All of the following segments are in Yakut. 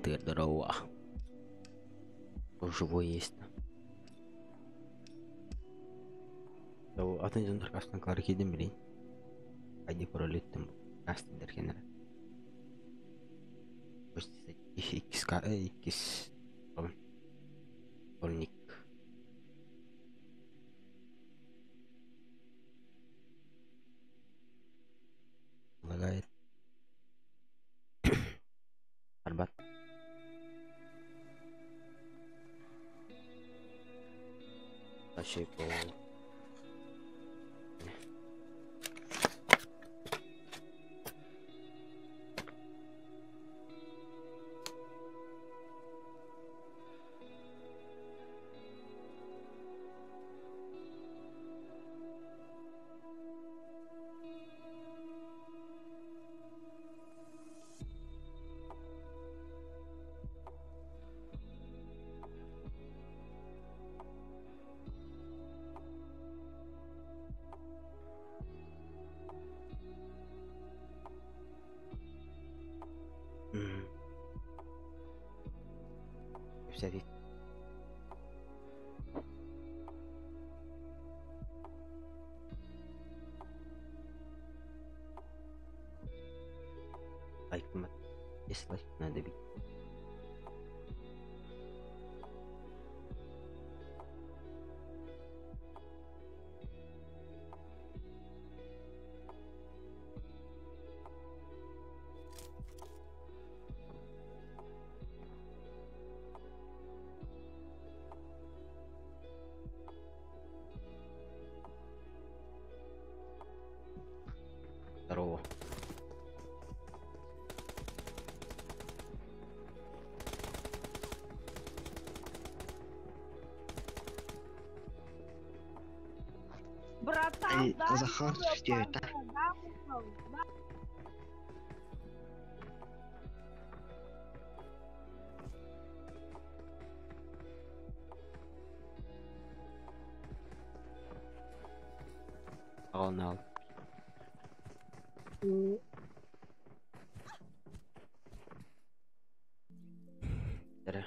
Барытыгар здорово. Живой есть. Атын дьоннор кастан кылары киирдим билин. Айди пароль еттим кастиндер кенер. Иккис иккис Олник. Лагает. Арбат. Вообще по... Кэпсэтит. Лайк Дизлайк надо бить. Здорово. Братан, Эй, дай Захар, мне где это? панда, дай. Ал ал. Дара.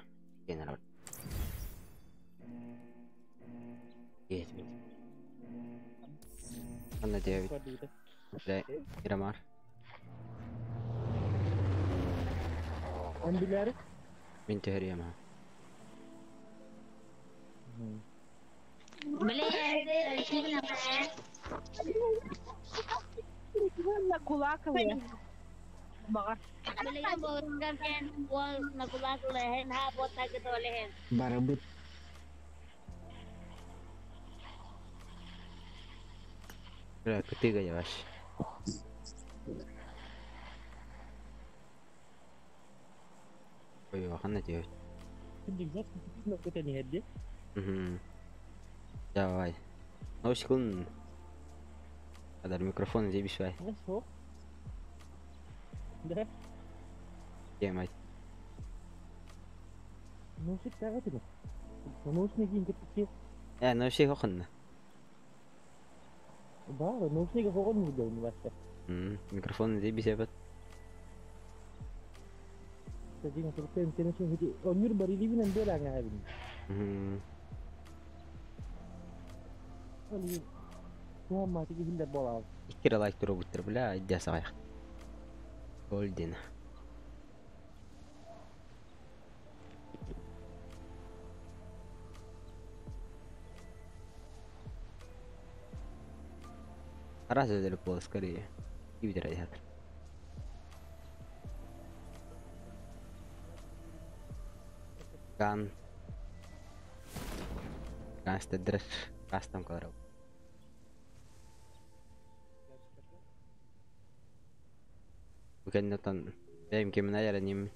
Генерал. Есть. Анна 9. Бля, Мирамар. Он билэр? Мин төһөрүөм ha. На кулаковые. Баҕар. Барабыт. Бля, кытыга yavaş. Ой, ханна 9. Угу. Давай. Ну, секунд. Адар микрофон здесь бишвай. Да? Темать. Наушник тагы. Наушники кепки. Наушник хохонна. Да, наушники хохон видео вообще. Микрофон здесь бисепет. Tadi surte internet hidi onyur barili bin ende langa habin. Ali туа мати хилдер бола. Иккире лайк туруп бля, идя сағайық. Голден. Раз было скорее. И радиатор. Ган. Ган стедреш. Кастом колоров. Букәннәтан бәйм кемнә ярәним.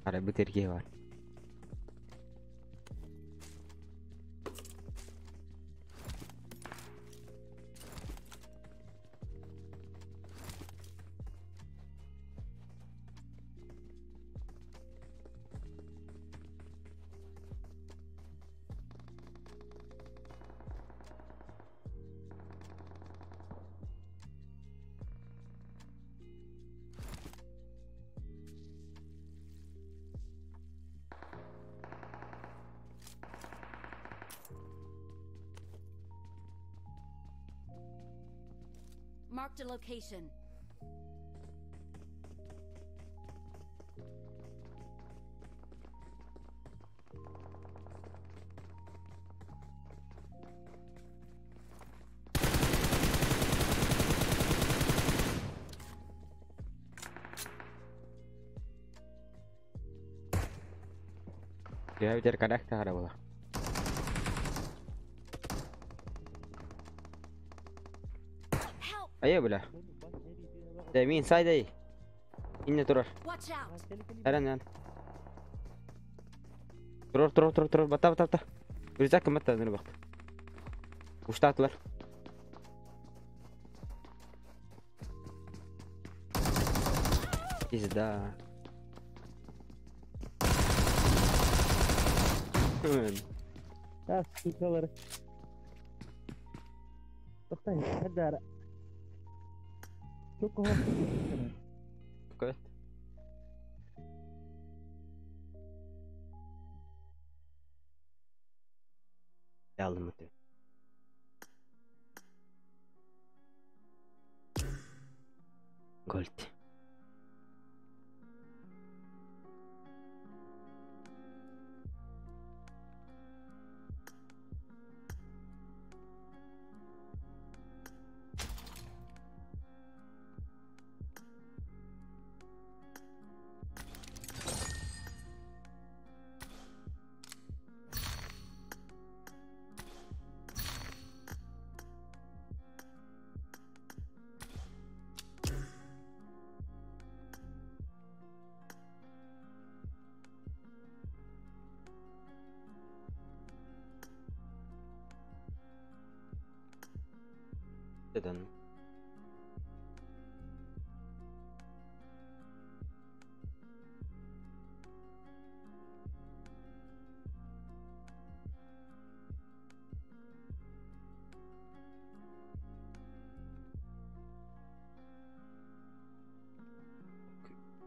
Ара бу терге бар. Marked a location. Ya biar kadang tak ada bola. Help! Ayo bola. Demin sayday. Inne turur. Watch out! Eren yan. Turur turur turur turur. Bata bata bata. Rüzgar kımmet tadına bak. Uçta attılar. Пизда. Да, сукалар. Тоқтайын, хадара. Çok kolay. Какой? Aldım ötüyor. Gold. Neden?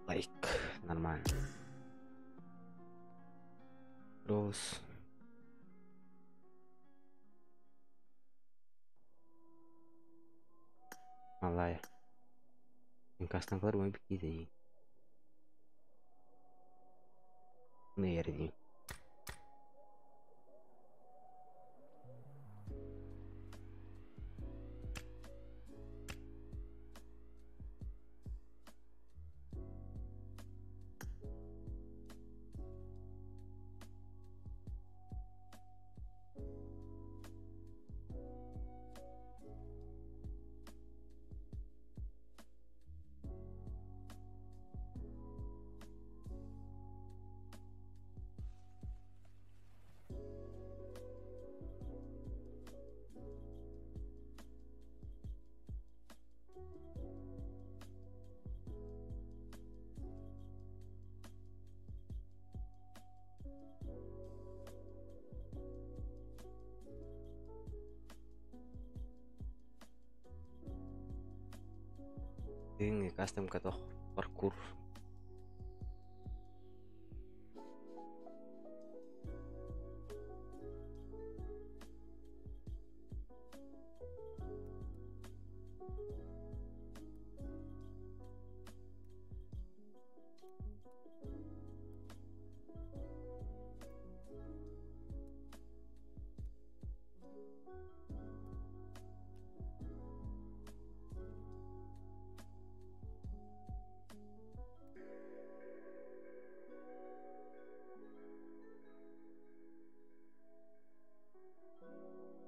Лайк. Нормально. Terus. Malah ya. Yang custom keluar mau bikin sih. Nih ini. Ini custom kata parkour.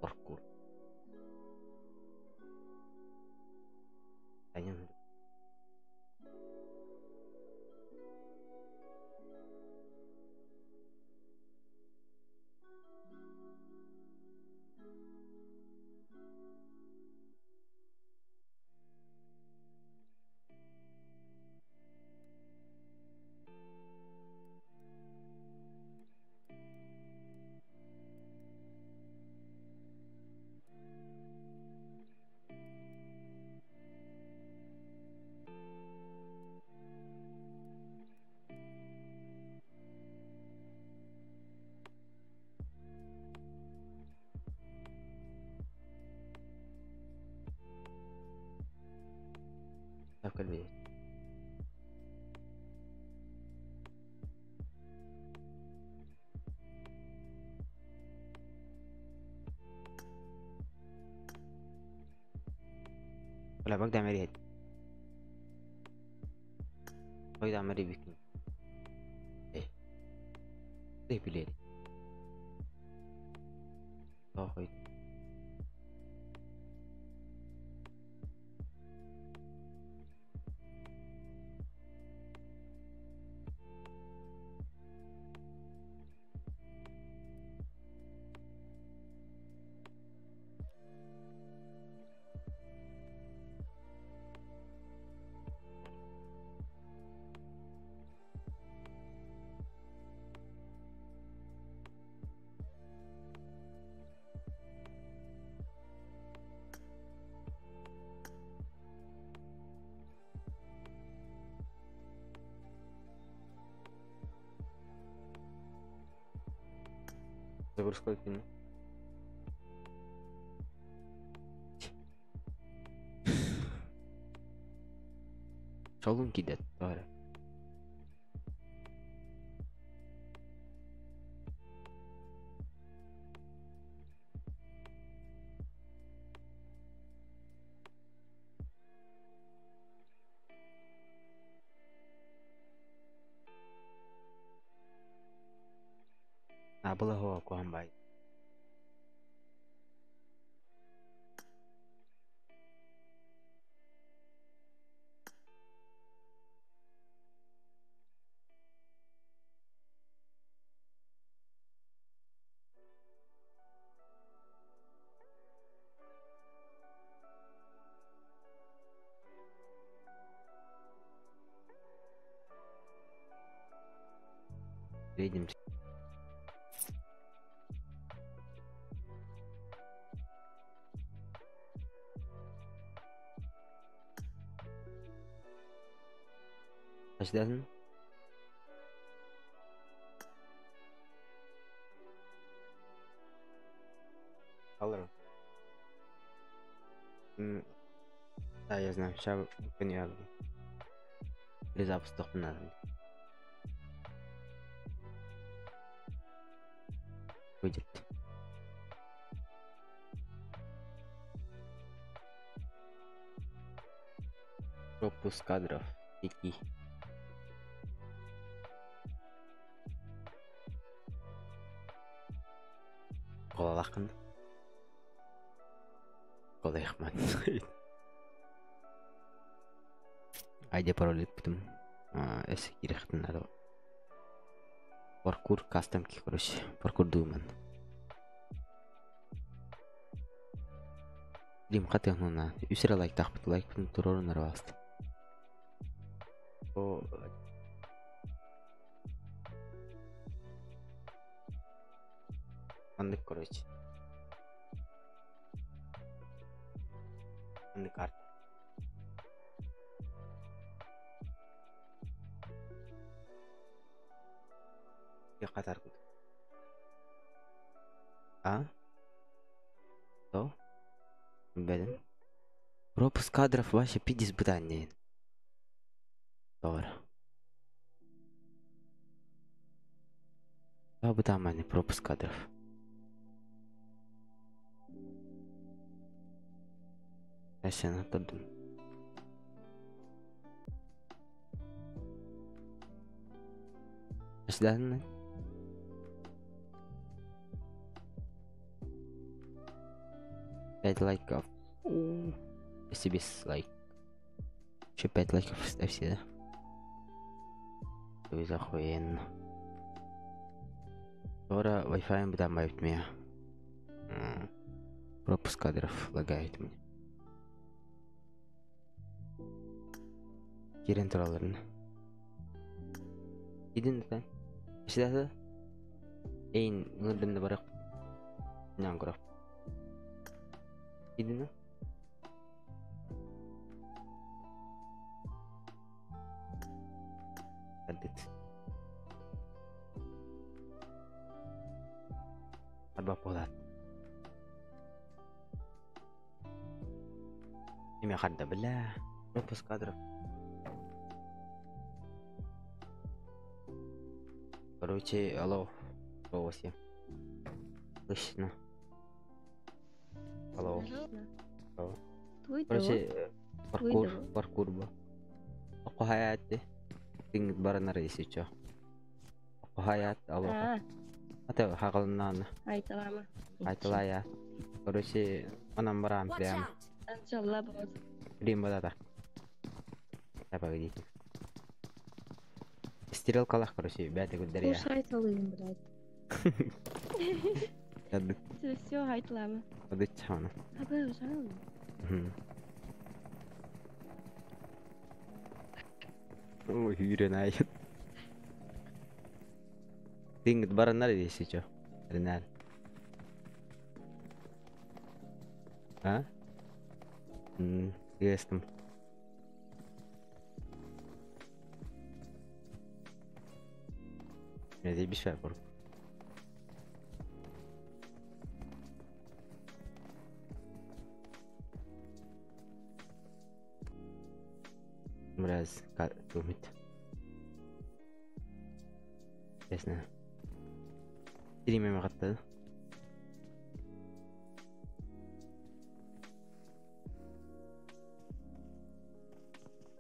Parkour. Kayaknya Кэлбит. Wala بقدر أعمل هيك. بقدر أعمل بيكين. إيه. إيه بليل. آه Загрузка кино. Шолун кидет, бары. Была hoa của hàm bài. Среднем Ждем. Алло. Да, я знаю, сейчас понял. Перезапуск надо. Выйдет. Пропуск кадров. Сети. Колалахын. Колайхман. Айде пароль бүтүм. Эс кирехтин надо. Паркур кастомки, короче. Паркур думан. Дим хатыгнуна. Үсре лайк тахпыт лайк бүтүн турорун арбаст. О Маннык, короче. Маннык карта. Катар кут. А? То? Беден. Пропуск кадров вообще пидис бытание. Добро. А бытаманы пропуск кадров. Әсен аттырдым. Әсдән 5 лайков. Себе лайк. Еще 5 лайков ставь да? То есть охуенно. Скоро Wi-Fi добавит меня. Пропуск кадров лагает мне. Кирен тураларын. Идин да. Сидә. Эйн ngырдым да барак. Нян көрөк. Идин. Адит. Арба болат. Эме хадда била. Пропуск кадров. Короче, алло. Голосе. Слышно. Алло. Алло. Короче, паркур, паркур бу. Окохаяты. Тиңит баранар исичо. Окохаят, алло. Ата хагалнана. Айталама. Айталая. Короче, анам барам прям. Иншалла бот. Блин, вот это. Да, погодите. Стрелкалах, короче, ребята, гульдария. Слушай, айталым, блядь. Все, все, айталама. Адычана. Абы, Ой, үйренайын. Тиңит бараннар если чё. Ренал. А? Естім. Не заебись var. Мраз, думает. Честно. Стримим гаттады.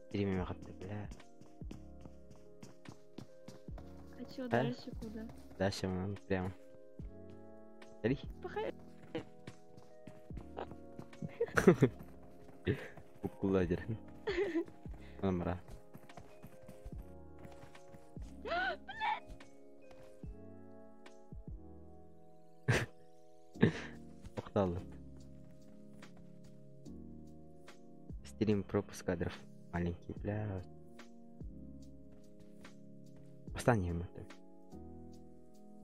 Стримим гатты, бля. А чё, дальше куда? Дальше мы прямо. Смотри. Укуладер. Амра. Охталып. Стрим пропуск кадров. Маленький, бля. Остань ему это.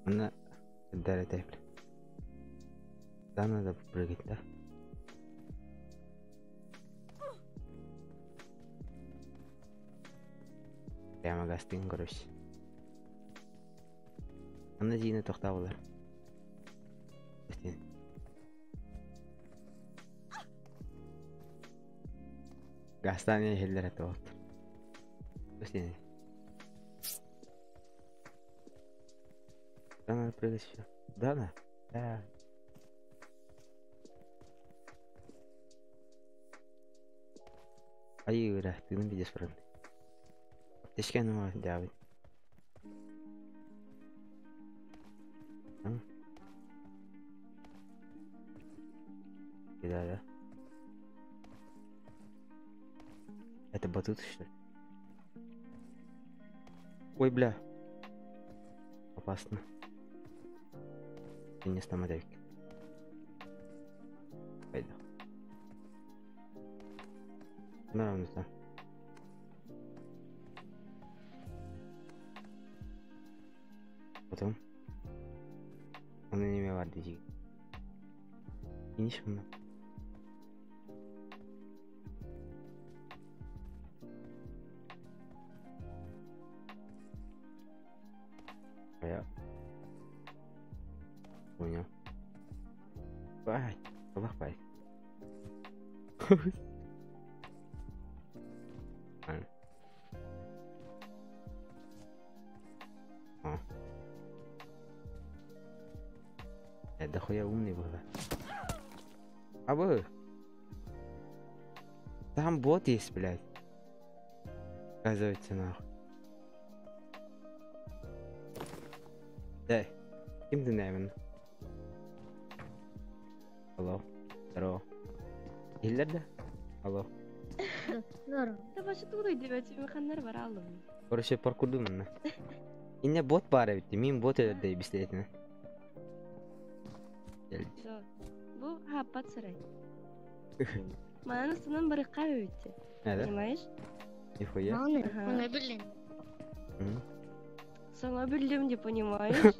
Она дарит, бля. Да, надо прыгать, да? Прямо гастын, короче. Ана зейні тоқтабылар. Гастан хеллер это вот. Да, надо прыгать еще. Да, да. Да. Ай, ура, ты не видишь, правда. Тешкен var David. Да, да. Это батут, что ли? Ой, бля. Опасно. Ты не стоматик. Пойду. Нормально там. Потом. Он не var diyecek. İniş mi? Я понял. Бай, бай. А. Я дохуя умный был. А вы? Там бот есть, блядь. Оказывается, нахуй. Да, кем ты, наверное? Алло, здорово. Иллер да? Алло. Здорово. Да вообще туда идете, механер варалым. Короче, паркурду на. Инне бот бар бит, мин бот өдө бистетine. Да. Бу хаппат сарай. Манан астынан барыкка өтте. Понимаешь? Нихуя. Ага. Блин. Сама блин, не понимаешь?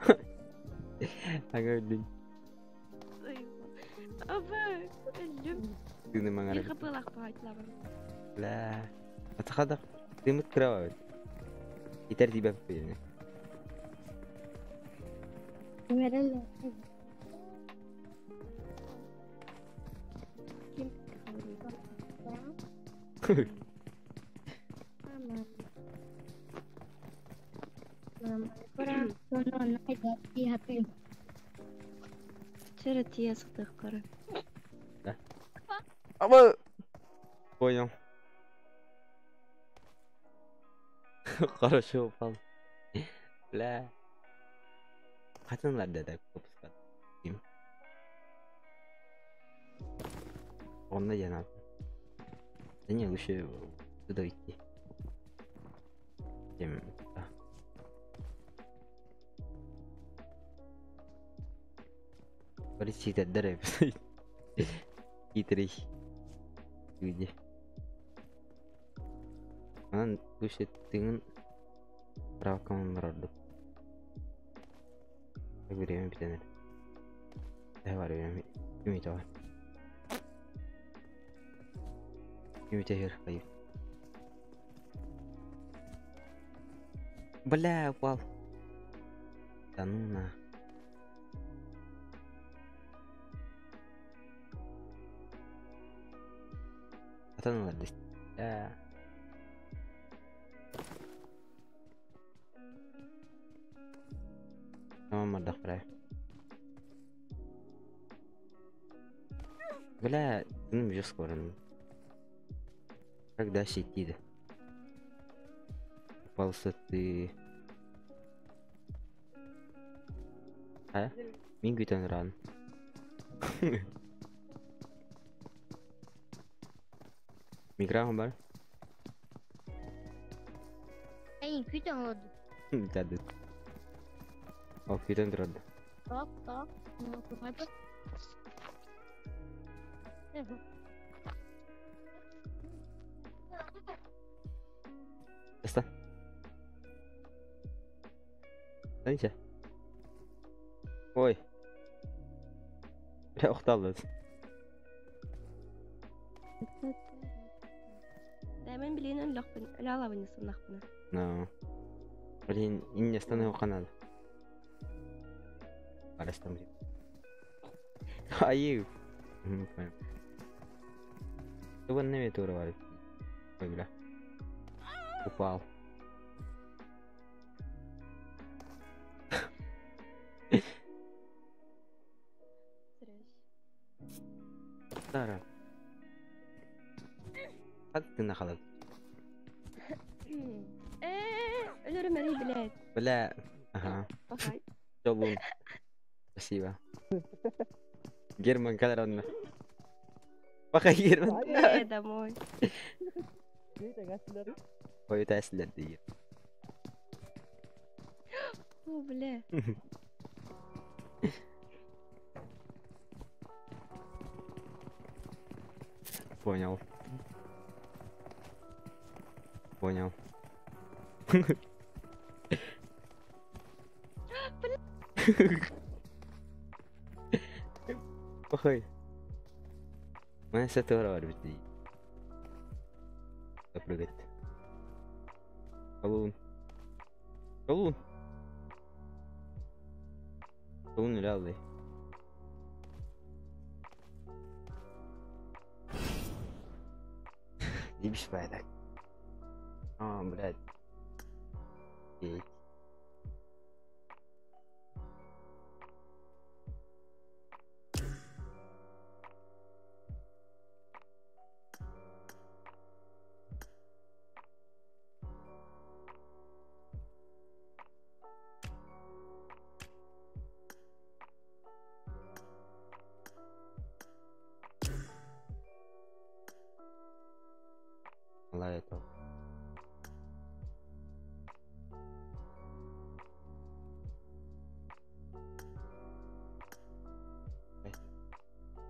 Ага, блин. Аба, блин. Ты не могла. Я хапала хапала. Бля. Атхадак. Ты мут кровавый. И тебя пили. Happy. Чөрө тиийэ сытыахтара. Да. Аба! Понял. Хорошо упал. Бля. Хатынлар да выпускать. Он на надо. Да не, лучше туда идти. Чем... Да. Полиция Хитрый. Люди. Онон лучше тыҥын правкамын барарбыт. Время бүтэн эрэ. Э бар время үмүтэ бар. Үмүтэ иһэр хайы. Бля, упал. Да ну на. Атан ылар дес. Tamam бардах бля. Бля, ну уже скоро. Как дальше идти да? Попался ты. А? Мин күтэн ран. Микрофон бар? Эй, күтэн олорду. Дады. О, күтэн турады. Так, так. Ну, кухайпа. Достан. Ниче. Ой. Бля, охталды. Да, мен билин өллөхпүн, өлө алабын сыннахпына. No. Блин, инне стану канал. Арестам. Аю. Понял. Туган неме тура бар. Ой, бля. Упал. Сара. Хат ты нахалат. Э, өлөрүм эрий блядь. Бля. Ага. Пахай. Жолун. Спасибо. Герман Кадровна. Пока Герман. Э, домой. Ой, это след. О, бля. Понял. Понял. Ой. Мы с этого говорить. Запрыгать. Колун. Колун. Колун реальный. Ебись порядок. А, блядь. Петь. Лайто.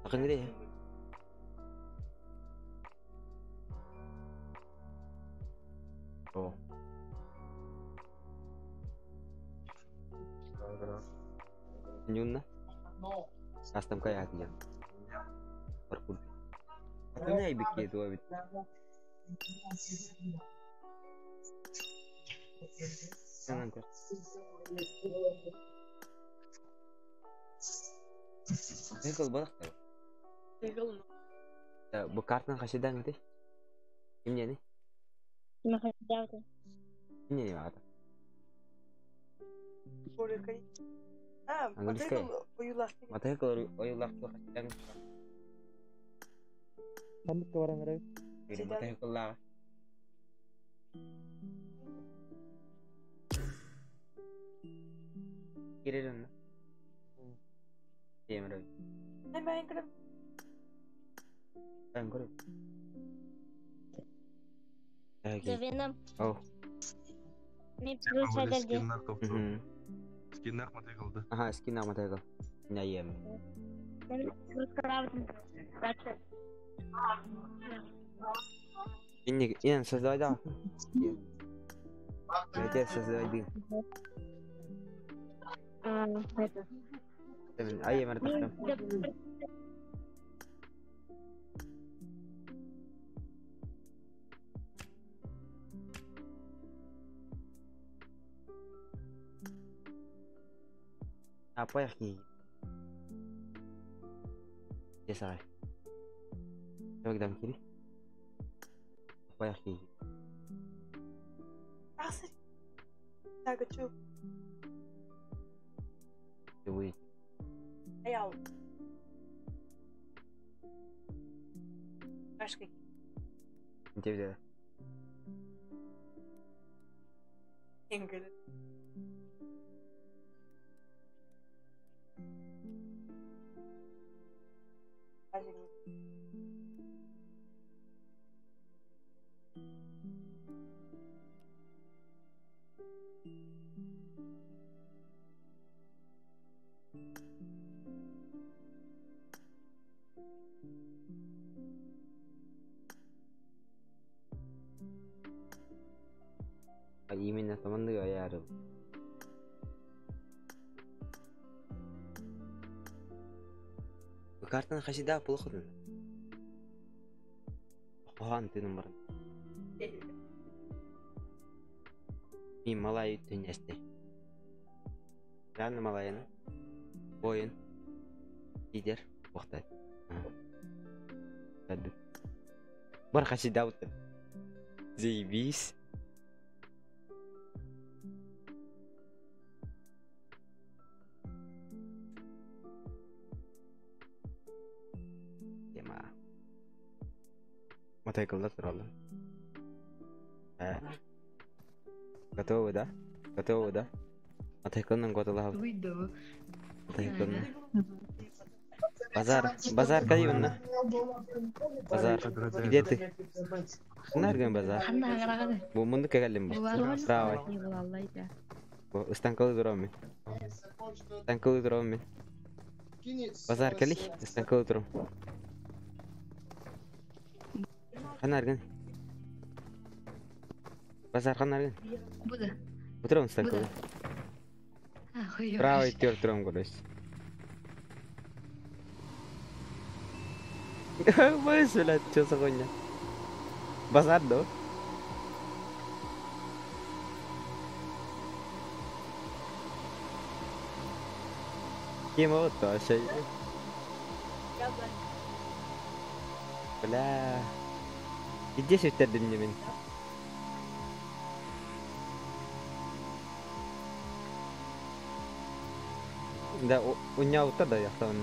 Akan gede ya? Oh. Nyun na. Custom kaya hati yan. Purple. Ito na ibig ito abit. Jangan kok. Vehicle balak tahu. Bu kartın kaşıdan gitti. Kim yani? Kim yani var? А, Английская. мотоцикл ойуулаах. Мотоцикл ойуулаах туох Ханнык баран эрэ. Мотоцикллааҕа. Кирер онно. Темир. Мен көрөм. Ben көрөм. Завеном. Оу. Мен плюс один. Скиннар топту. Скиннар мотоциклды. Аха, скиннар мотоцикл. Не ем. Инник, инен создавай да. Я создавай дин. Ай, мен тахтам. Apa ya ki? Ya salah. Coba kita kiri. Apa ya ki? Ахсыр. Так, чу. Дуй. Аял. Башка. Где Энгел. Именно таманды аяры. Картаны хасида плохо. Охан ты номер. И малай түнесте. Реально малайын. Воин. Лидер. Вахтат. Бар хасида вот. Заебись. Тема. Мотоциклда туралы. Готовы, да? Готовы, да? Мотоциклның готовы. Выйду. Мотоциклның. Базар, базар кайы Базар. Где ты? Nereden базар? Бу мунду кәгәлем бу. Правый. Бу станкалы турам мин. Станкалы турам мин. Базар кәли, станкалы турам. Канаргын. Базар канаргын. Буда. Утырам станкалы. Правый төр турам короче. Быс, блядь, чё за хуйня? Базар, да? Кем вот вообще? Бля. Иди сюда, мне. Да, у меня вот тогда я там.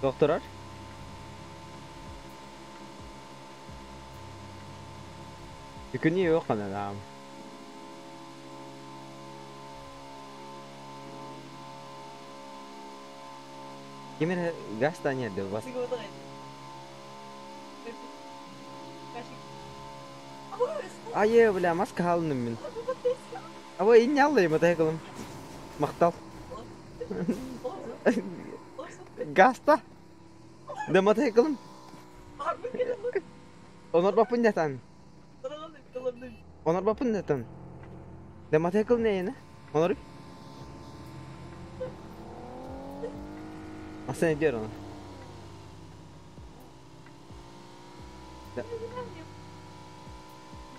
Doktorar? Күні yok ана. Кемер газ танерді бас. Айы, бля, маска алыным мен. Аба, инне аллайым, мотоциклым. Мақтал. Гаста. Да мотоциклым. Онор бапын нетан. Онор бапын нетан. Да мотоцикл не ена? Онор. Аса не diyor ona? Да.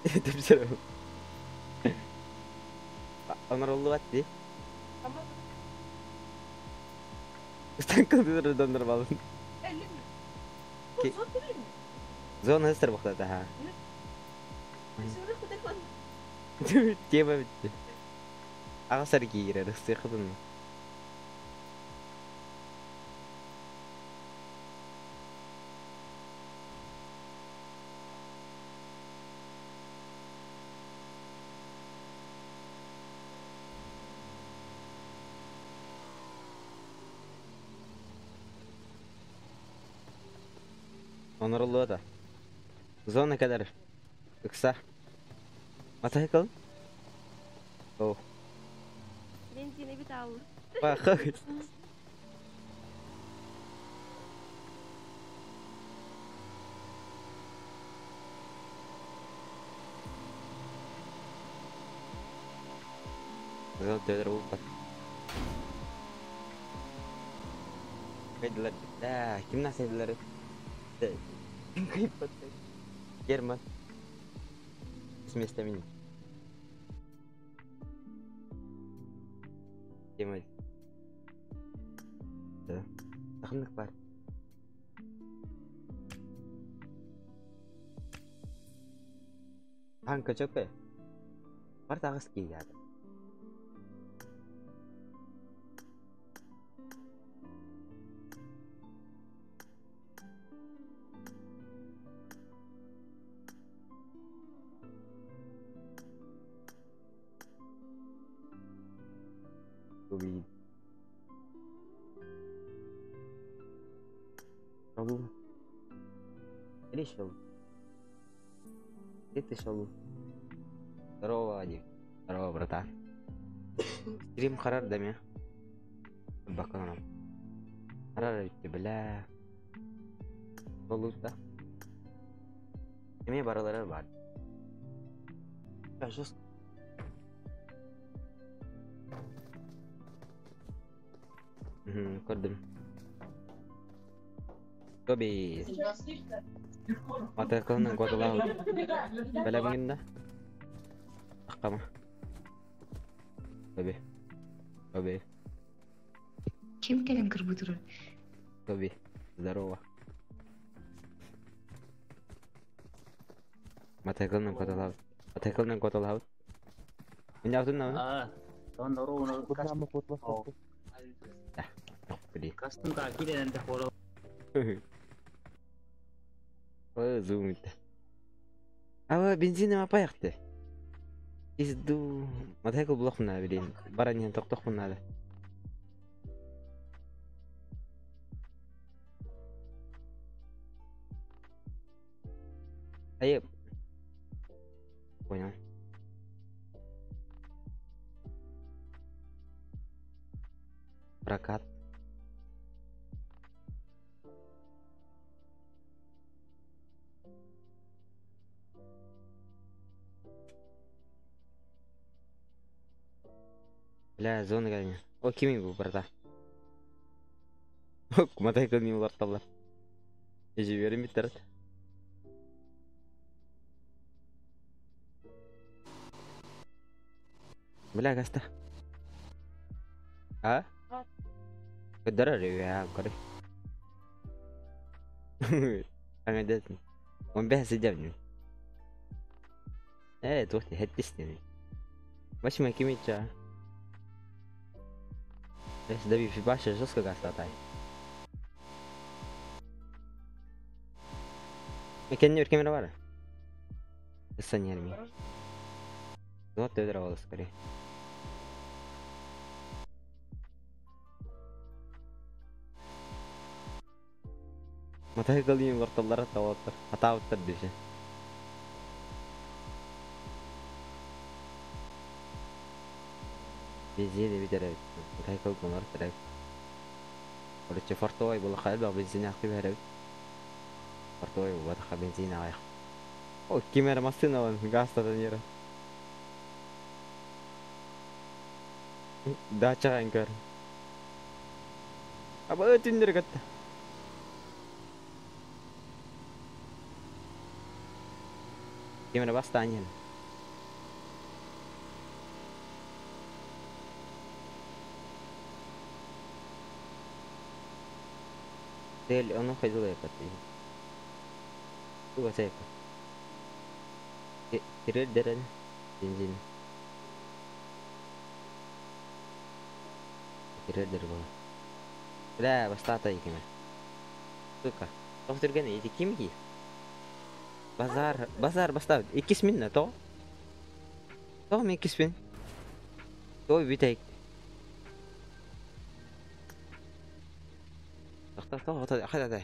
Тепсер. Онор oldu бат Станкал дыр дандыр балын. Зона ыстар бухтата ха. Тема битти. Ағасар киирер, ыстыйқытын. Оноруллуа да. Зона кэлэр. Ыкса. Мотоцикл? О. Бензини бит алды. Бахы. Зона төдер улпат. Кайдылар. Да, ким насайдылар? Ким Герман. С места меня. Тема. Да. Тахыннык бар. Танка чөпе. Бар тагыс кийяды. Блин. Шалу. Или шалу. Где ты, шалу? Здорово, Вадик. Здорово, братан. Стрим харар да ме? Баканом. Харар битти, бля. Шалу да. Эме баралары бар. Жестко. Көрдүм. Тоби. Мотоциклынан котулау. Бәләбиңин да. Аккама. Тоби. Тоби. Ким кэлэн кырбытыры? Тоби. Здорово. Мотоциклынан котулау. Мотоциклынан котулау. Меня автун на. А, он дорогу Блин. Ой, зум. А бензин апаяқты. Изду. Мотоцикл блок на, блин. Баранин тоқтоқ надо. Ай. Понял. Прокат. Бля, зона кәліне. О, кимей бұл, брата? Мотоцикл не уларталар. Жіберім бітті. Бля, гаста. А? Көдөрөр я, көрө. Аңа дедим. 15 сидем. Э, туохти хеттистин. Башма кимича. Дави баша жестко гаста. Мекенне камера бар. Санерми. Вот ты дрова скорее. Мотоциклин варталлара таваттар. Атауттар десе. Бензин битерет. Мотоцикл конор терек. Короче, фартовой була хайба бензин акты берет. Фартовой була бензин аяк. О, кимер машина вон, газ татанера. Дача анкар. Аба түндер катта. Кимер баста аньен. Цель, оно ходила я катта. Туга сайпа. Тирер дерен бензин. Тирер дер була. Бля, бастата икеме. Сука. Тоқ түрген эти ким ки? Базар, базар бастап. Иккис мин то. То мен иккис мин. Той бүтәйк. Тоқта, тоқ, хада да.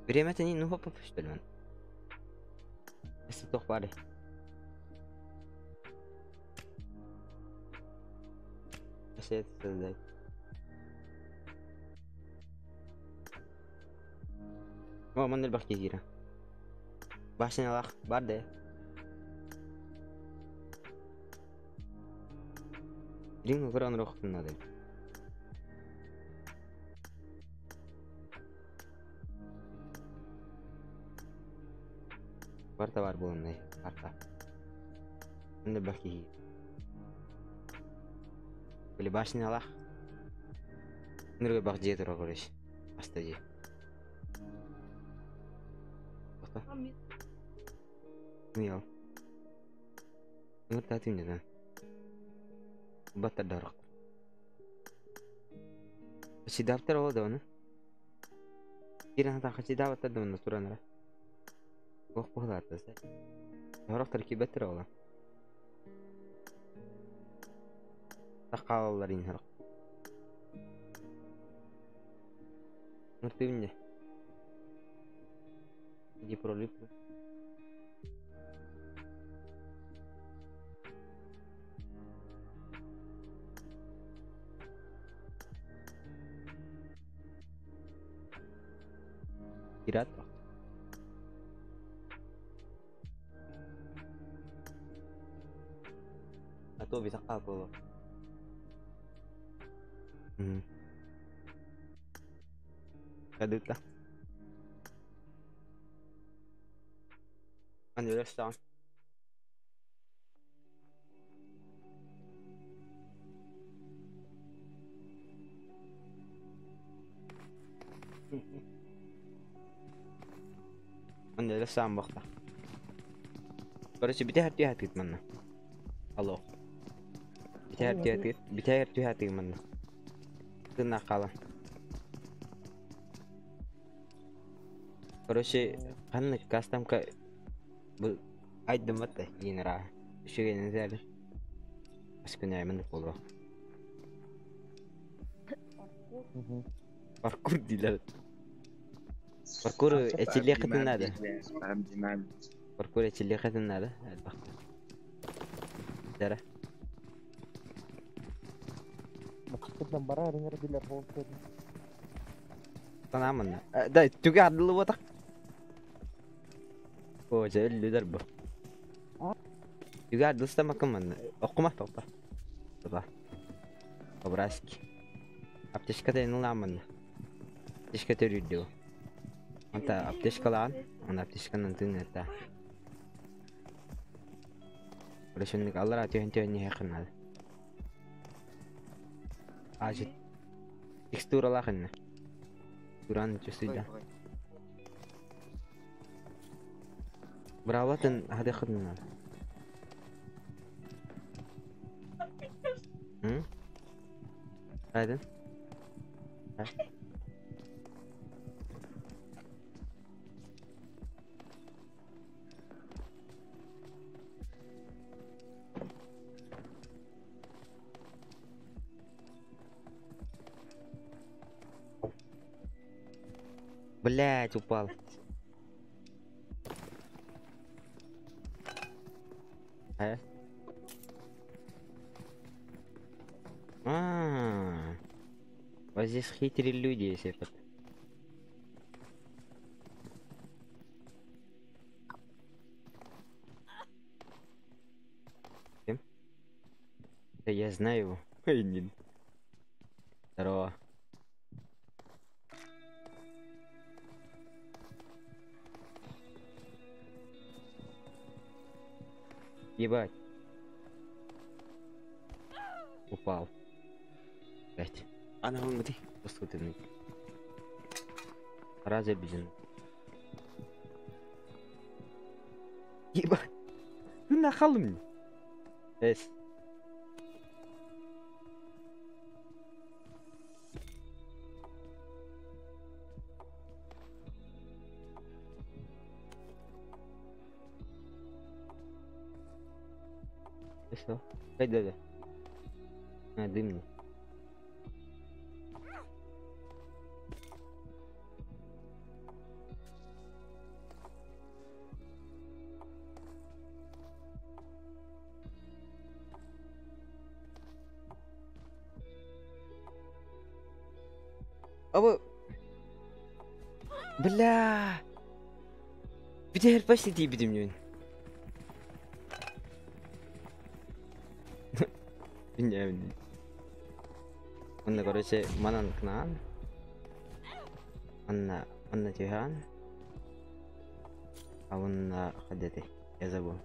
Биреметени ну хоп хоп штөлмөн. Эссе тоқ бары. Эссе создать. О, маннел бах кира. Башнялах бар де. Ринг көрөн рохтун надо. Барта бар болондай, карта. Маннел бах киги. Били башнялах. Ныргы бах же тура көрөш. Аста же. Тоқта. Миял. Ныр татым деден. Баттар дарық. Сидаптар олады оны. Кирен хата хачидаптар да оны туранара. Ох бұғыларды. Дарықтар кибеттер ола. Тақалалар ин харық. Ныртыбынде. Иди пролип. Пират. А то bisa kabel. Kaduta. Anjir, Ан бахта. Короче, битәһәр түһәт манна. Алло. Битәһәр түһәт, битәһәр түһәт манна. Тына кала. Короче, канны кастамка бу айдым батта генера. Үшеген зәл. Аскүнә мен болду. Паркур дилер. Паркур эчиле кытынады. Паркур эчиле кытынады. Албакта. Дара. Мақсаттан бара риңер дилер болду. Танамын. Да, түгә адылы батак. О, жел дәрб. Түгә адылста макымын. Оқума тоқта. Тоқта. Образки. Аптечка тайныламын. Аптечка төрүдү. Анта аптечкалаан, аны аптечканан тыын это. Короче, аллара түйін түйін не хақынады. Ажы текстуралах инне. Туран чувствуй. Браватын хады хадна. М? Айдын? Блять, упал. А? А, вот здесь хитрые люди, если это. Да я знаю его. Ой, не. Здорово. Ебать. Упал. Блять. Она вон где? Посмотри. Разве бежим? Ебать. Ты нахал мне. Эс. И что? Дай, дай, дай. А, дымный. Аба... Бля! Битер почти тиибитим мин. Билбэппин. Онно, короче, манан кнаан. Анна, Анна түһээн. А уонна хайда Я забыл.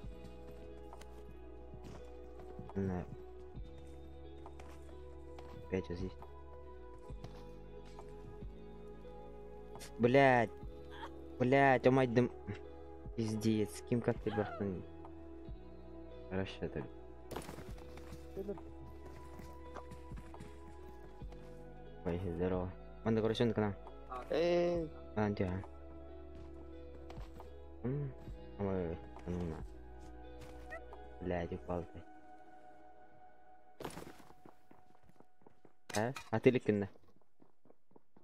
Анна... Опять вот здесь. Блять. Блять, о мать дым. Пиздец, ким как ты бахтан. Хорошо так. Ой, здорово. Манна, короче, он к нам. Эй, А, да. Ой, ну на. Блять, упал ты. А? А ты ликин,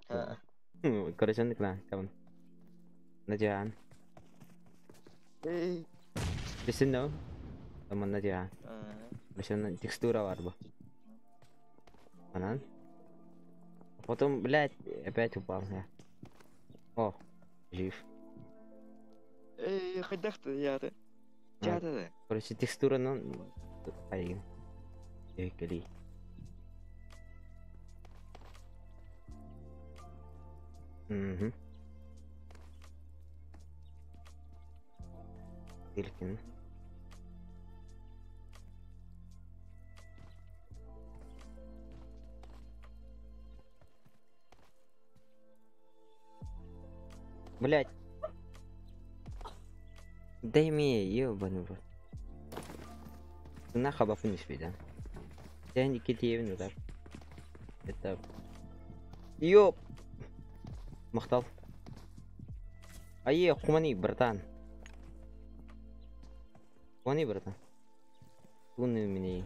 а, Короче, он к нам. Come Надя. эй, Listen no. Come Надя. а, Короче, текстура варба. Она. Потом, блядь, опять упал я. О, жив. эй, хайдах ты, я ты. А, Я-ты. Короче, текстура, ну... Ай. Эй, Угу. Илькин. Блять. Дай мне, ёбаный в рот. На хабафу не да? Я не китеевну так. Это... Ёп! Махтал. Ае, хумани, братан. Хумани, братан. Туны мне.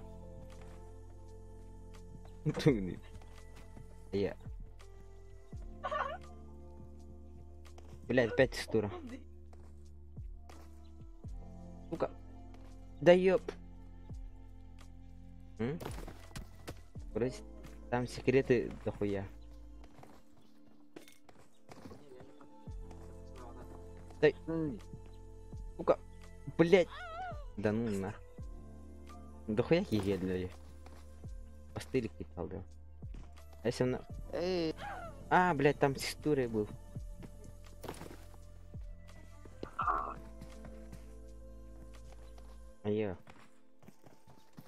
Туны. Я. Блядь, опять текстура. Сука. Да ёп. М? Короче, там секреты дохуя. Дай. Сука. Блять. Да ну нах. Дохуя киһи для Постыли какие-то да. А если на... Эй, А, блядь, там текстуры был. А я.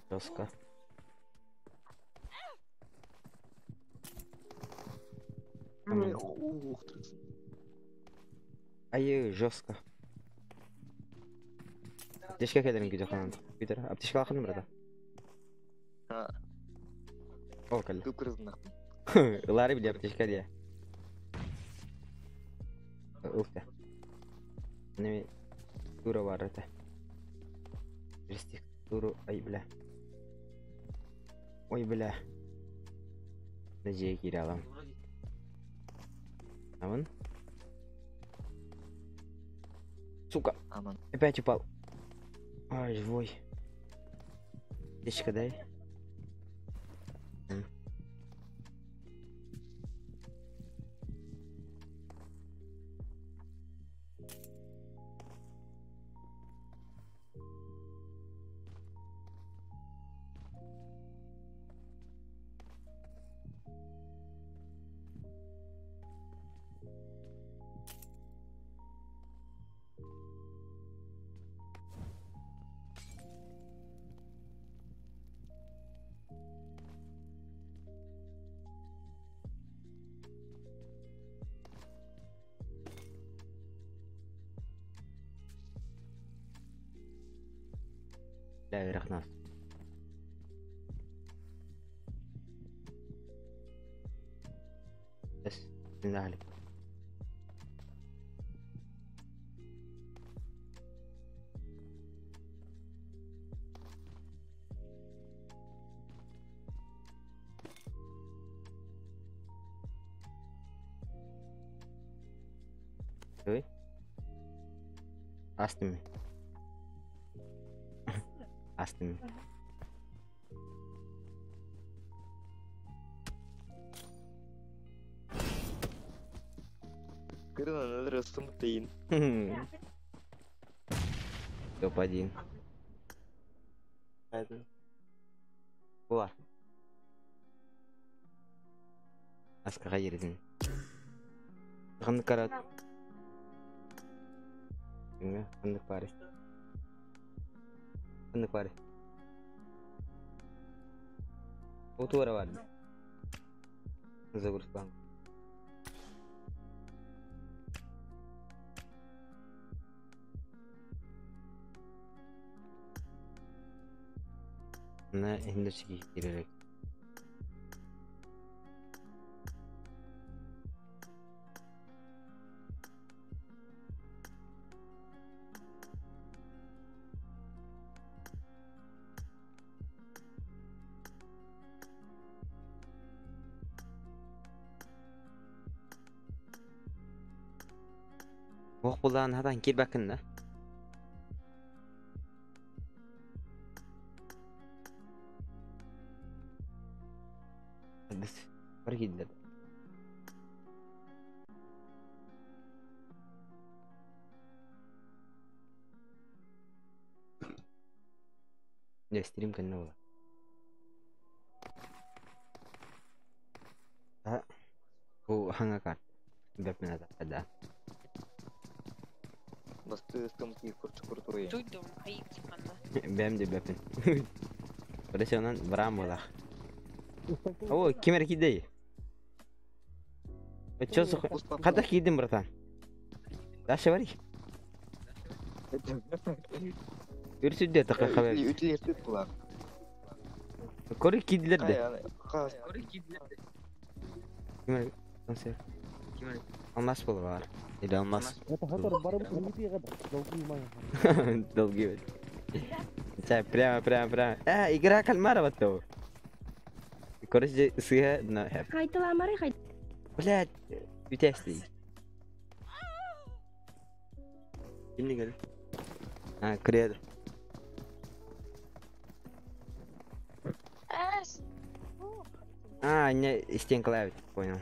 Жестко. Там- ух ты. Ай, жестко. Аптечка кэлэрин күүтэ Питер, аптечка алахын брата. А, О, кэллэ. кып-кырызынах. Ылаары били аптечка дии. Ылта. Неме тура бар это. Через текстуру, ай, бля. Ой, бля. Нажие кире алам. Аман. Сука, Аман. опять упал. Ай, живой. Аптечка дай. М. Бля, нас. بس بالله عليك. Ой. Астыми. Астыми. Кырынан ырыстым тыйын. Топ-1. Була. Аскаға ердин. Қандық карат. Қандық бары. Қандық бары. Отуара бар. Загрузка. На индустрии керек. Ох булан хадан кир бакын да. Бис бар кийдилер. Не стрим кэннэ буолар. А бу хаҥа карт. Бэппин да. Басты ыстым тии курчу куртуй. Туйдум, хайык тиханна. Бэм де бэппин. Короче, онон бараан буолаах. О, ким эрэ киирдэй? Чё сох... Хата киирдим, братан? Дальше барый. Үрсүдде така хабар. Үтүлер түт була. Көрү киирдилер де. Кай. Ким эрэ концерт. Алмаз болу бар. Или алмаз. Это хатар барып үлгүтүй гада. Долгий май. Долгий. Чай, прямо, прямо, прямо. А, игра кальмара вот того. Короче, сыга на хэп. Хайталамары хай. Блядь, үтәсти. Кимни кел? А, кредо. А, не, стенка лавит, понял.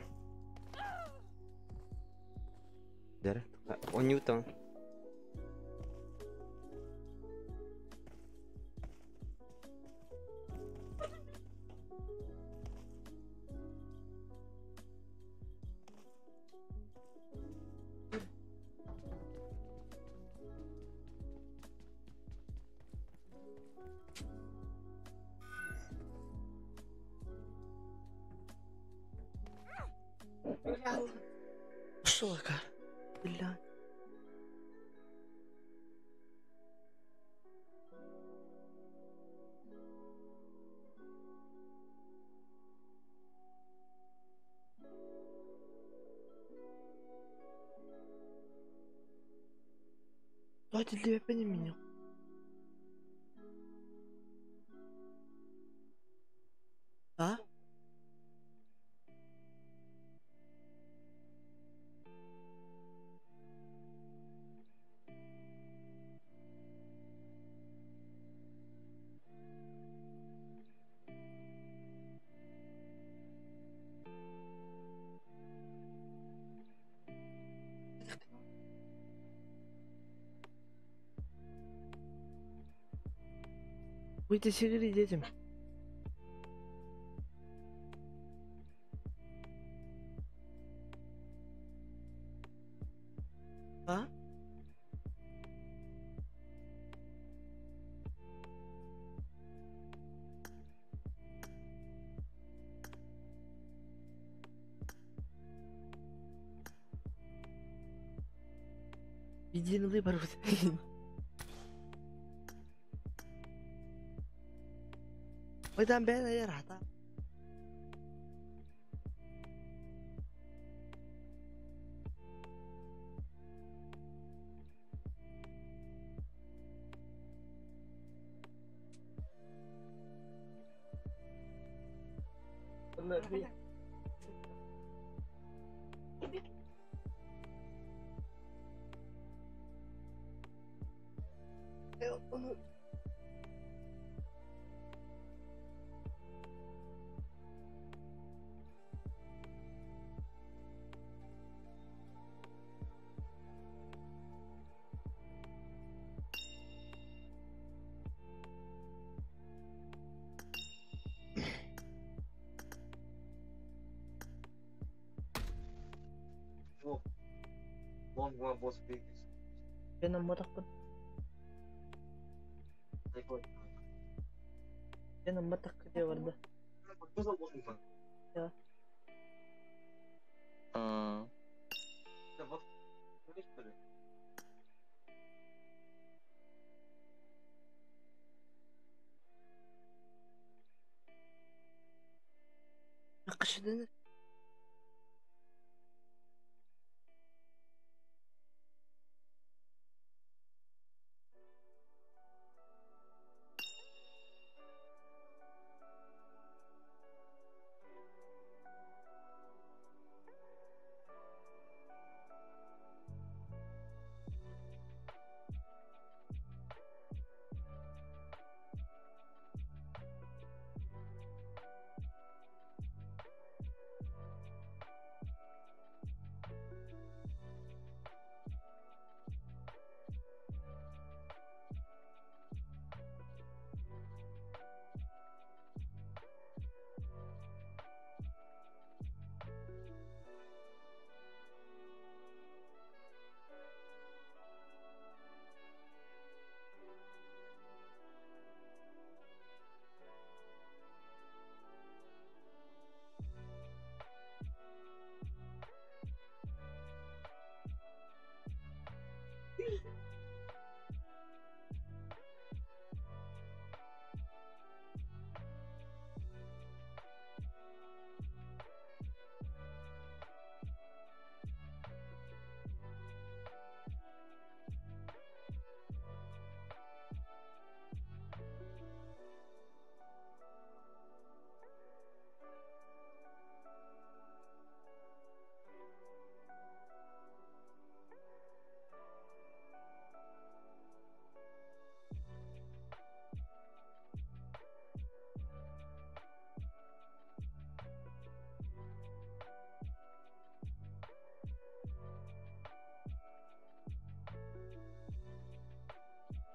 Да, он Ньютон. Шока. Бля. Давайте для меня. А? Выйди сигареты детям. А? Единый выбор. Майдан бэйэн айар хата. Ben амматахпын. Ben амматах кете барда. Я. Кышыдын.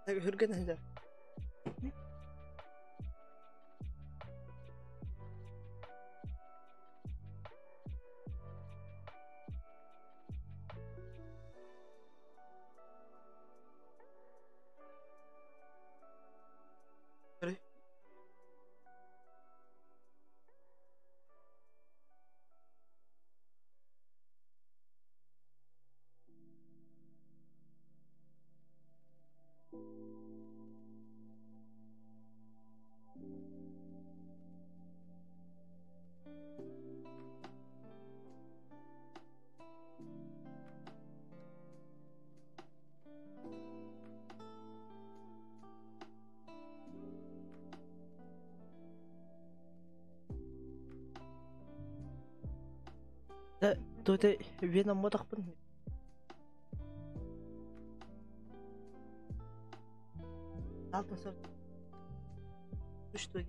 Hürgen eder. Туте вена мотахпын. Алтын сор. Үш той.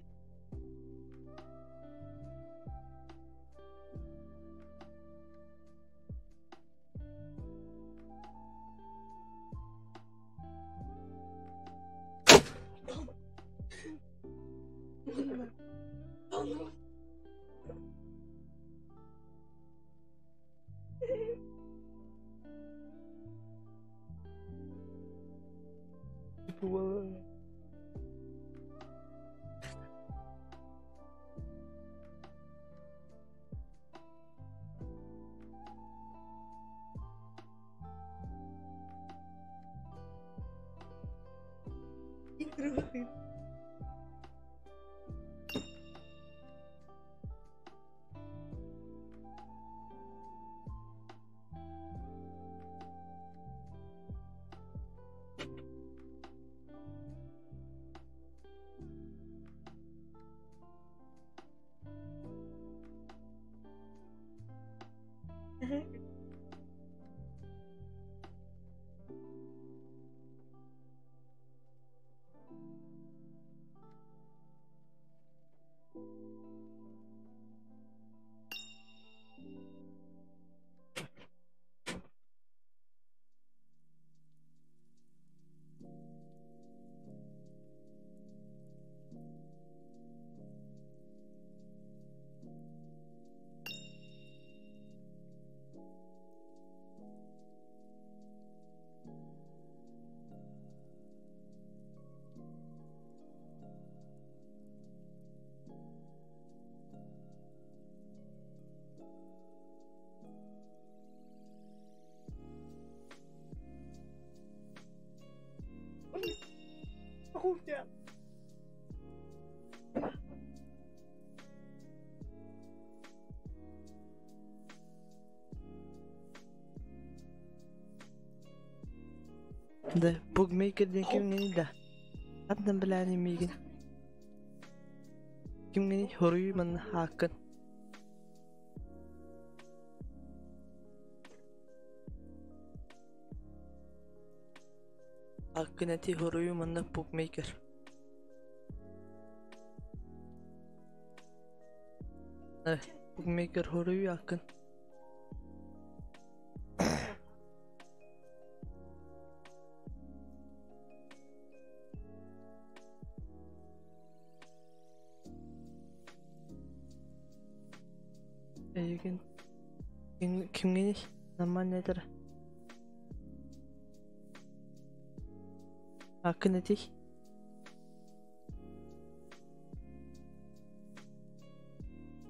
Да, Букмекер диэн кимҥиний да? Хантан билээний миигин? Кимҥиний? Хоруйу манна ааккын. Ааккын этии хоруйу манна букмекер. Букмекер хоруйу ааккын. Эйигин кимҥиний? Нормально этэр. Ааккын этий.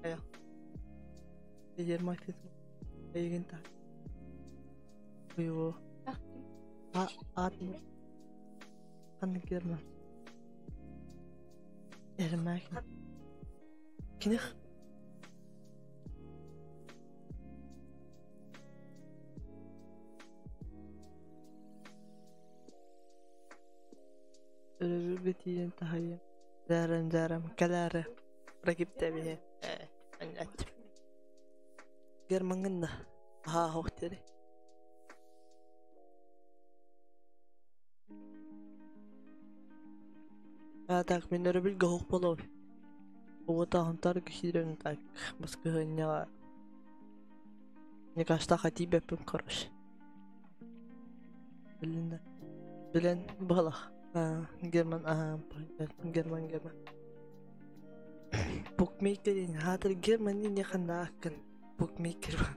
Айа. Ермак эйигин та. Его. А ат ханнык Герман? Ермак. Киних Өрөбүлгэ тиийэн таһайыам. Даарам даарам кэлээрэ ракиптэбиһэ анньааччы. Гермаҥҥын да аһаа оһох диэри. А так мин өрөбүлгэ оһох буолабын. Уотаахынтар киирэн так баскыһыанньаҕа мне кажется тиийбэппин короче. Билин да билэн буолах. Герман аа Герман Герман. Букмекер хаатыр Герман не ханна аккын букмекер.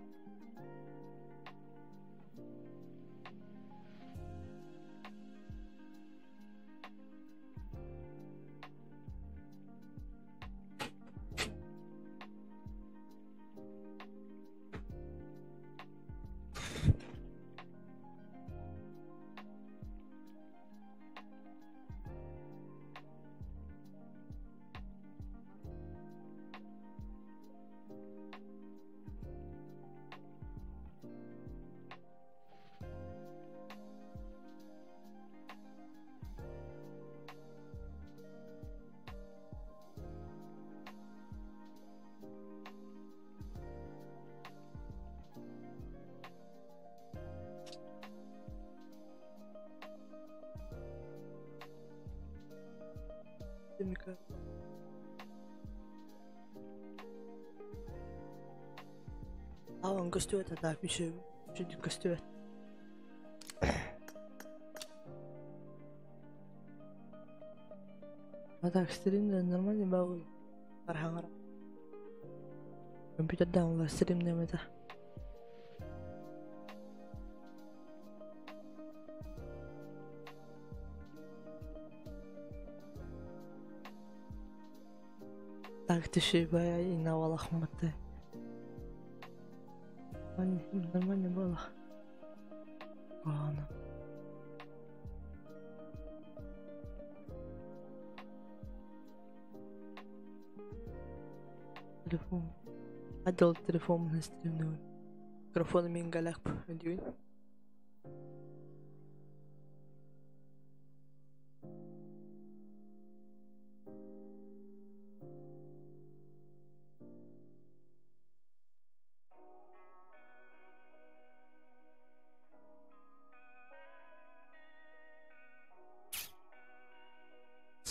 Аан көстүбэт атаак үчүгэй көстүбэт. А так стримде нормально бау архаңара. Компьютерден олар стримдемете. Так түшүй бая инавалахматы. Нормально было. Ладно. Телефон. Адол телефон стримнуун. Микрофон мин галак дүйүн.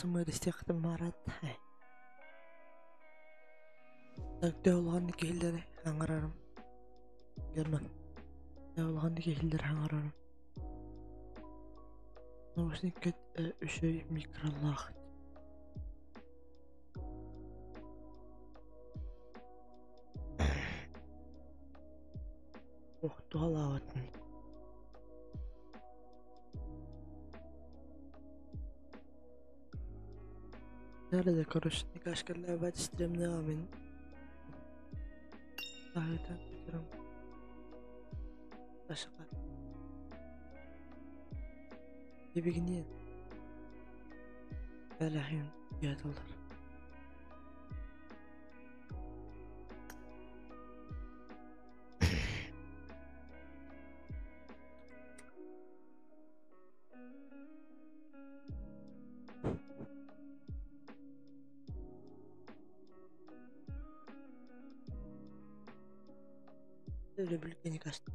Сымыр истиэхтин марат. Так улахан киһилэри хаҥарарым. Герман. Улахан киһилэри хаҥарарым. Наушниккет үчүгэй микролаах. Ох, туһалаабатын. Да, короче, никашкаллаабат стримныга мин. Аһыта компьютерым. Ашыка. Ибигинен. Бэлэхин ятылар. Өрөбүл кэнник аста.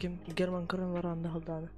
Ким Герман көрөн баран да халдааны.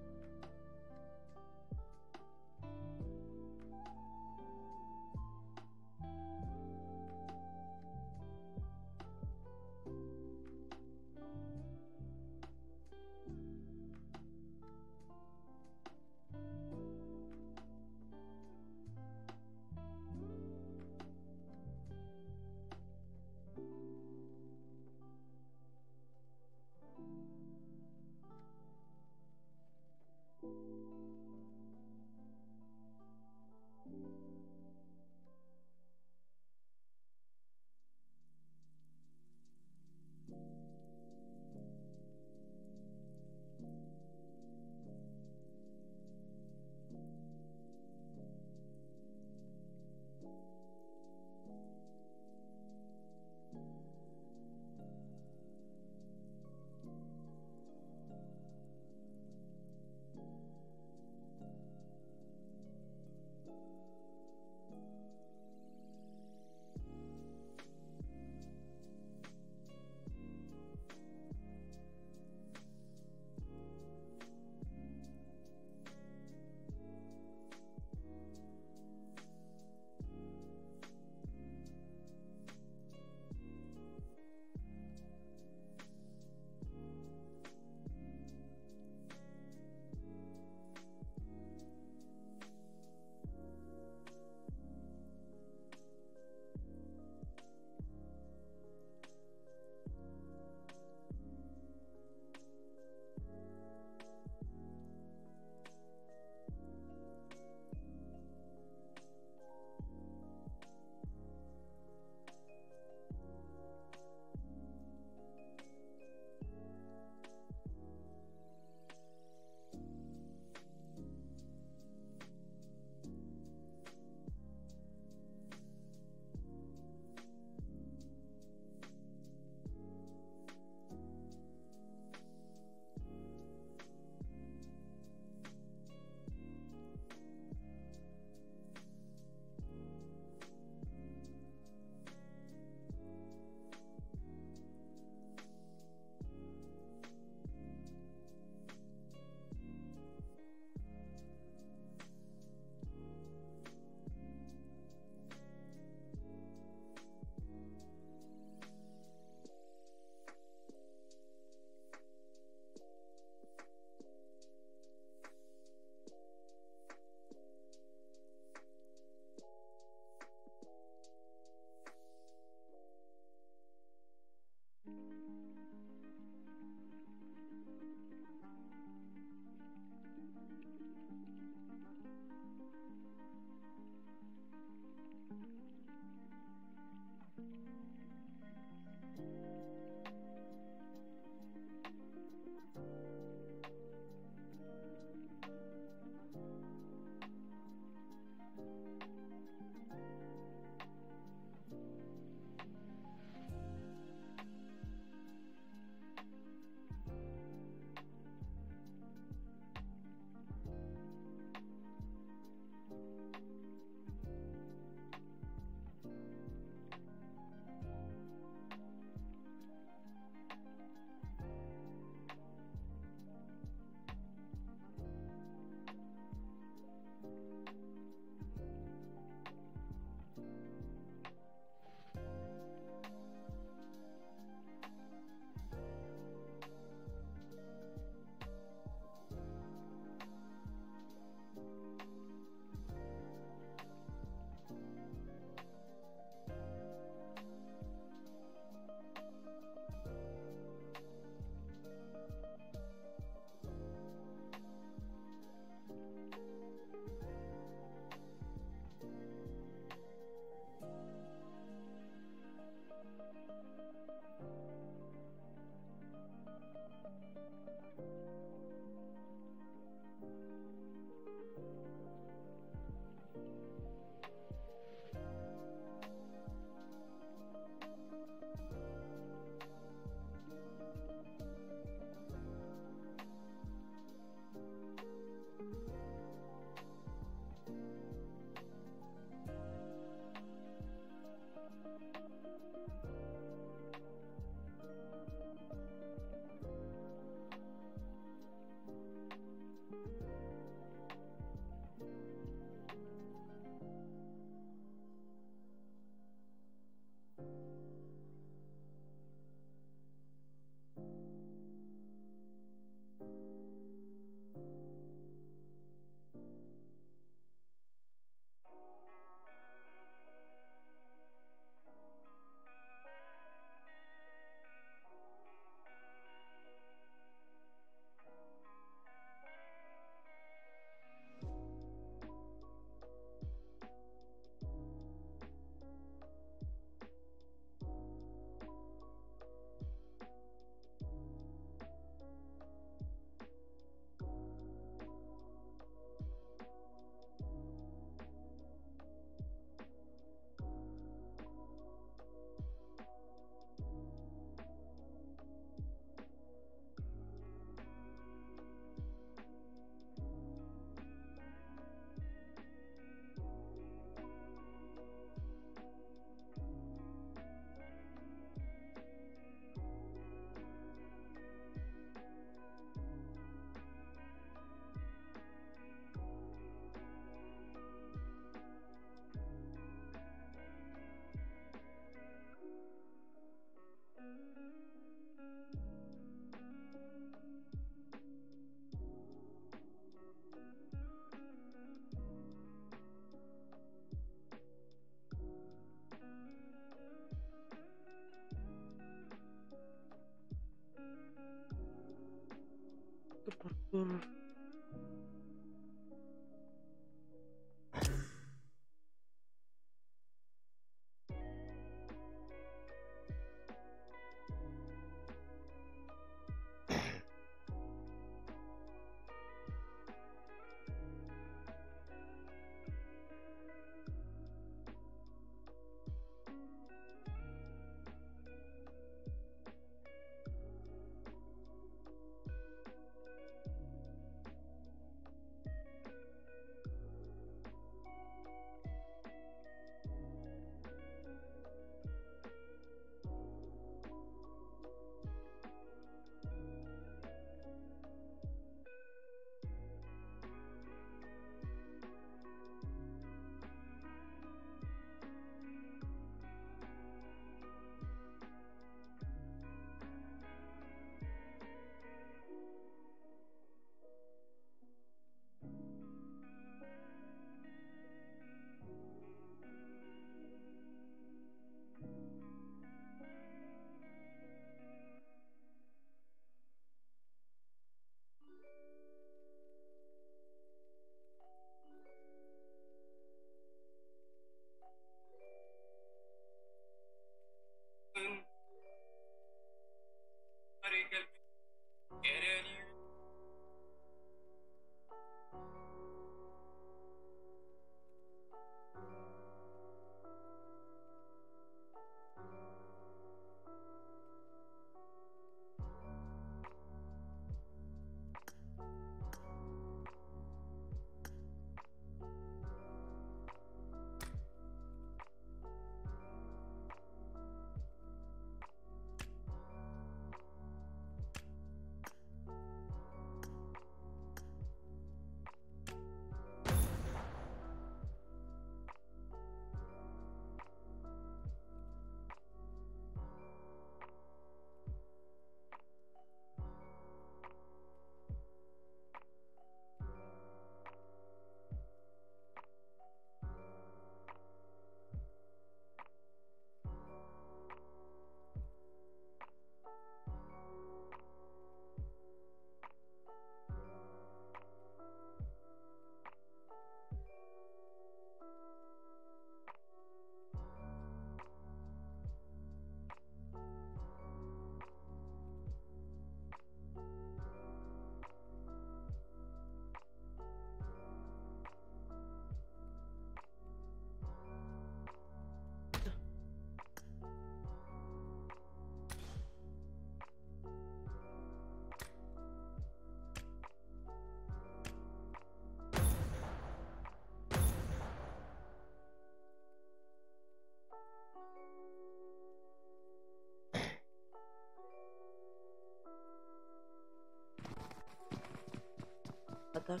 А так.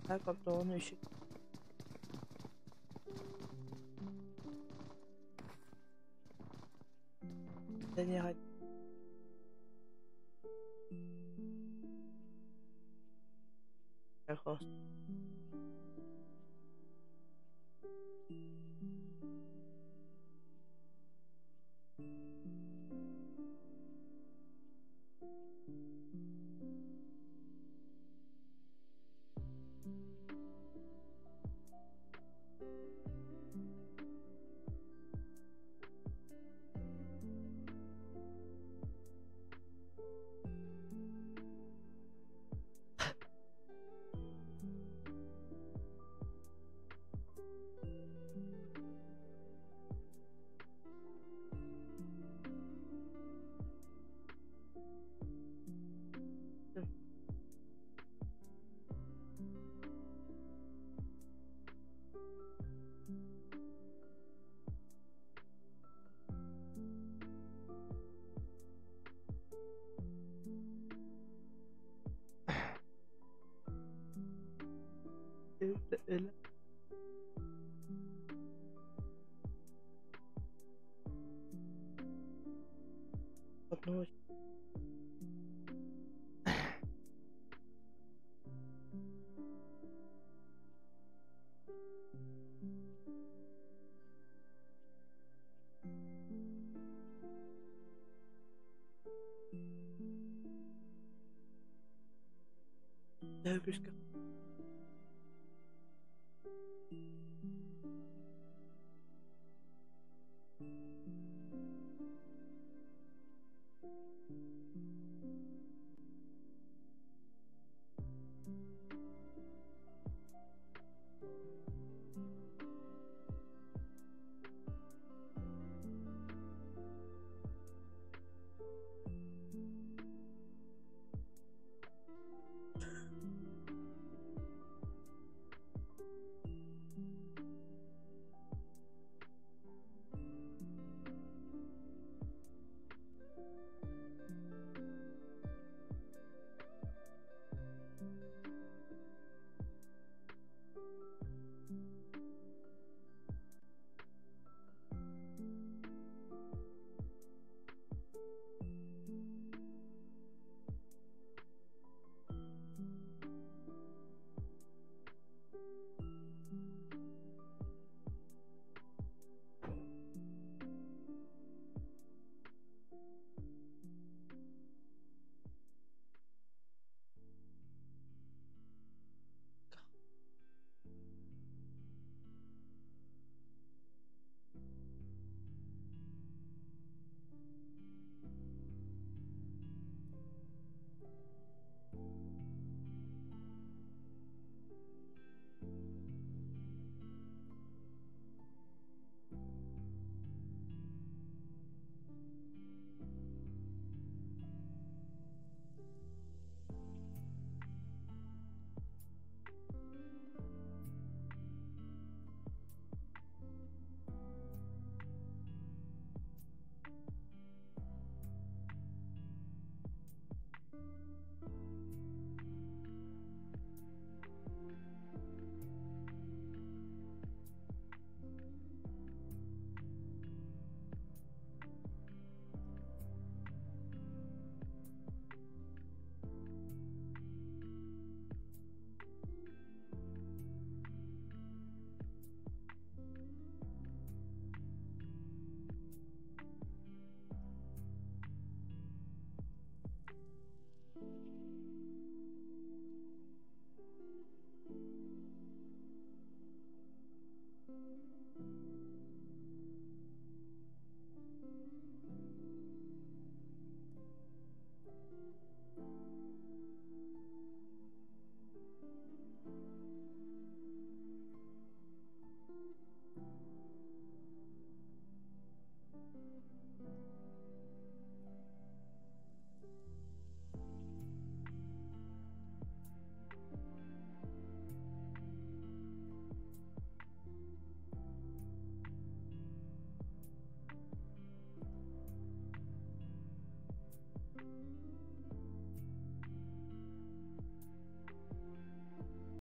Так, он еще. Да не. Одного. Күүскэ.